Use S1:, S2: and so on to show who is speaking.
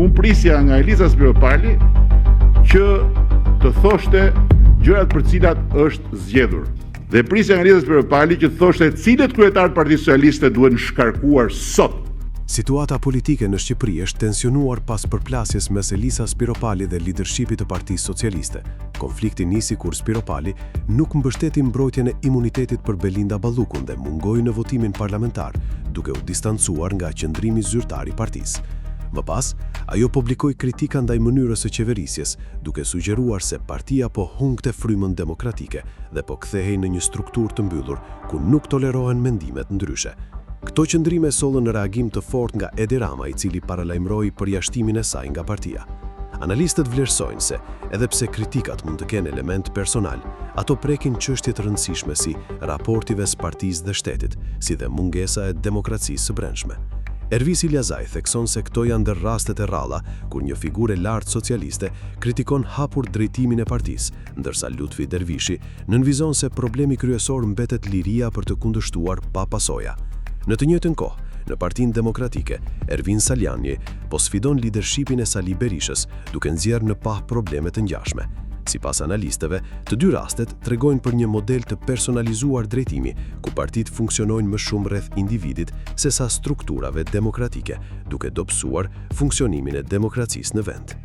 S1: Unë prisja nga Elisa Spiropali që të thoshte gjërat për cilat është zgjedhur. Dhe prisja nga Elisa Spiropali që të thoshte cilët kryetarë të Partisë Socialiste duhen shkarkuar sot.
S2: Situata politike në Shqipëri është tensionuar pas përplasjes mes Elisa Spiropali dhe lidershipit të Partisë Socialiste. Konflikti nisi kur Spiropali nuk mbështeti mbrojtjen e imunitetit për Belinda Ballukun dhe mungoi në votimin parlamentar, duke u distancuar nga qëndrimi zyrtar i partisë. Më pas, ajo publikoi kritika ndaj mënyrës së qeverisjes, duke sugjeruar se partia po humbte frymën demokratike dhe po kthehej në një strukturë të mbyllur ku nuk tolerohen mendimet ndryshe. Këto qëndrime sollën reagim të fortë nga Edi Rama, i cili paralajmëroi përjashtimin e saj nga partia. Analistët vlerësojnë se, edhe pse kritikat mund të kenë element personal, ato prekin çështje të rëndësishme si raporti mes partisë dhe shtetit, si dhe mungesa e demokracisë së brendshme. Ervis Iljazaj thekson se këto janë ndër rastet e rralla kur një figurë e lartë socialiste kritikon hapur drejtimin e partisë, ndërsa Lutfi Dervishi nënvizon se problemi kryesor mbetet liria për të kundërshtuar pa pasoja. Në të njëjtën kohë, në Partinë Demokratike, Ervin Salianji po sfidon lidershipin e Sali Berishës, duke nxjerrë në pah probleme të ngjashme. Sipas analistëve, të dy rastet tregojnë për një model të personalizuar drejtimi, ku partitë funksionojnë më shumë rreth individit sesa strukturave demokratike, duke dobësuar funksionimin e demokracisë në vend.